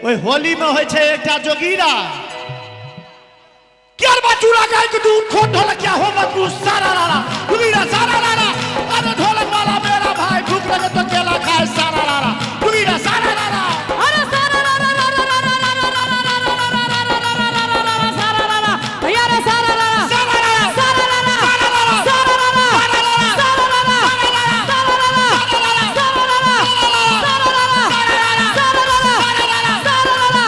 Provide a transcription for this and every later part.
ओहि होली में होइ छै एकटा जोगीरा। केरबा चूड़ा गाय के दूध खोट ढोलक क्या हो मजबूत सारा रारा जोगीरा सारा रारा। अरे ढोलक वाला मेरा भाई, भूख लगे तो केला खाए सारा रारा जोगीरा सारा रारा। अरे सारा रा रा रा रा रा रा रा रा रा रा रा रा रा रा रा रा रा रा सारा रा रा भैया रे सारा रा रा सारा रारा सारा रा रा सारा रारा सारा रा रा सारा रारा सारा रा रा सारा रा रा सारा रा रा सारा रा रा सारा रा रा सारा रा रा सारा रा रा।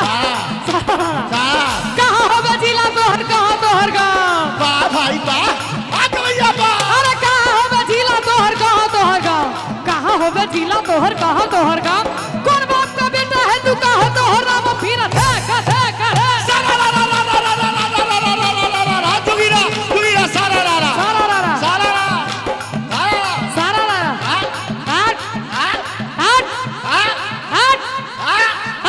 कहाँ होबे जिला तोहर, कहाँ तोहर गाँव? वाह भाई वाह, आ गवैया वाह। अरे कहाँ होबे जिला तोहर, कहाँ तोहर गाँव? कहाँ होबे जिला तोहर, कहाँ तोहर गाँव? कौन बाप का बेटा है तू, कहाँ तोहर नाम? फिर धक धक रे सारा रा रा रा रा रा रा रा रा रा रा रा रा रा जोगीरा जोगीरा सारा रा रा सारा रा रा सारा रा सारा रा सारा रा रा। आ आठ आ आठ आ आठ आ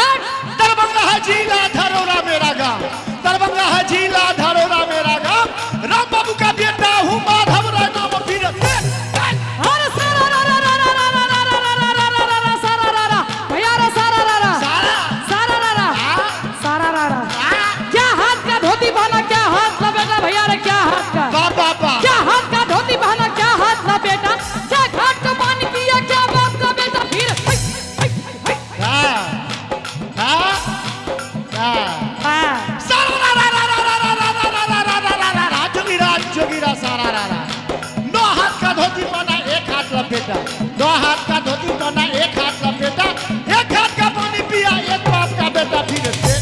आठ। दरभंगा है जिला धरोरा मेरा गांव, दरभंगा है जिला धरोरा मेरा गांव, राम बाबू का बेटा हूँ माधव राय नाम। फिर अरे सारा रा रा रा रा रा रा रा रा रा रा रा रा रा सारा रा रा भैया रे सारा रा रा सारा सारा रा रा आ सारा रा रा। आ क्या हाथ का धोती पहना, क्या हाथ लपेटा भैया रे, क्या हाथ का बा बा बा क्या हाथ का धोती पहना, क्या हाथ लपेटा, क्या घाट का पानी पिया, क्या बाप का बेटा। फिर हाय, हाय, हाय। हाँ हाँ हाँ हाँ। सारा रा रा रा रा रा रा रा रा रा रा रा रा रा जोगीरा जोगीरा सारा रा रा। नौ हाथ का धोती पहना, एक हाथ लपेटा, नौ हाथ का धोती पहना, एक हाथ लपेटा, एक हाथ का पानी पिया, एक बाप का बेटा। फिर से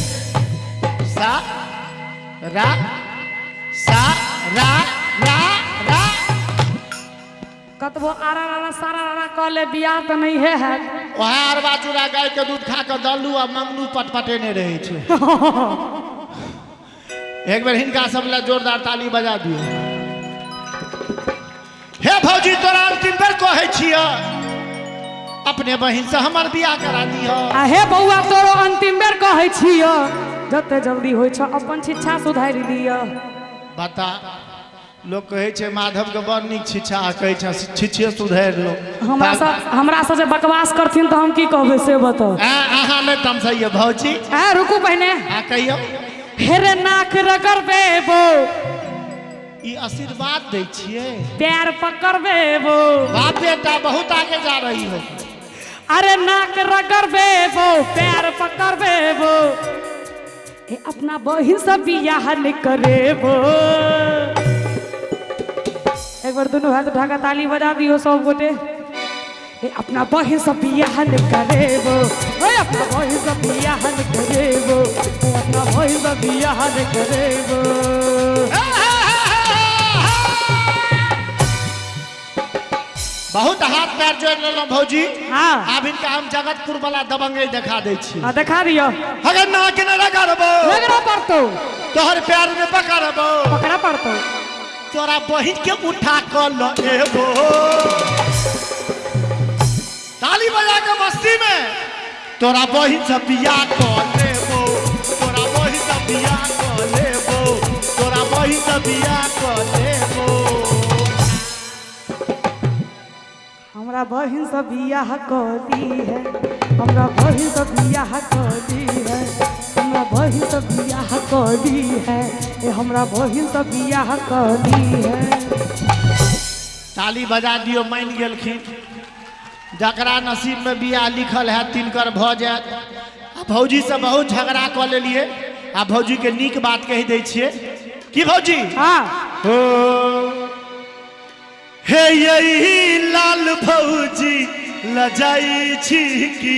सा रा सा रा रा रा। कतबो आरा रा रा सारा रा रा कह ले, बियाह तऽ नहीं है है। वएह अरबा चूड़ा गाय के दूध खा कऽ दल्लू आ मंगनू पटपटेने रहै छै। एक बेर हिनका सब लए जोरदार ताली बजा दियौ। हे भौजी, तोरा अंतिम बेर कहै छियह, अपने बहिन से हमर बियाह करा दिह। आ हे बौआ, तोरो अंतिम बेर कहै छियह, जते जल्दी होइ छौ अपन शिक्षा सुधारि लिअ। बता, लोक कहै छै माधव के बड़ नीक शिक्षा, आ कहै छै छिछे सुधारि लो। हमरा से जे बकवास करथिन तऽ हम की कहबै से बताउ। अहाँ नहि तमसैयै भौजी। आ रुकू पहिने। आ कहियौ। हेरे नाक रगड़बेबो। ई आशीर्वाद दै छियै। पैर पकड़बेबो। बाप बेटा बहुत आगे जा रही हो। अरे नाक रगड़बेबो, पैर पकड़बेबो, ए अपना बहिन से बियाह नहीं करेबो। एक बार दोनों हाथ उठा के ताली बजा दियो सब गोटे। ए अपना बहिन से बियाह नहीं करेबो, ए अपना बहिन से बियाह नहीं करेबो, ए अपना बहिन से बियाह नहीं करेबो। बहुत हाथ पैर जोड़ लेलहुँ भौजी। हाँ। आब हिनका हम जगतपुर वाला दबंगई देखा दै छी। हाँ, देखा दियो। अगर नाक ने रगड़बो, रगड़ा पड़तो, तोहर प्यार ने पकड़बो, पकड़ा पड़तो, तोरा बहिन के उठा कऽ ल एबो। ताली बजा के मस्ती में, तोरा बहिन से बियाह कऽ लेबो, तोरा बहिन से बियाह कऽ लेबो, तोरा बहिन से बियाह कऽ लेबो। हमरा बहिन से बियाह कऽ दी है, हमरा बहिन से बियाह कऽ दी है, हमरा बहिन से बियाह कऽ दी है, ए हमरा बहिन से बियाह कऽ दी है। ताली बजा दियौ, मानि गेलखिन। जकरा नसीब में बियाह लिखल है तिनकर भऽ जायत। आ भौजीसँ बहुत झगड़ा कऽ लेलियै, आ भौजीके नीक बात कहि दै छियै। की भौजी? हाँ। हो हे, यही लाल भौजी, लजाई छी की?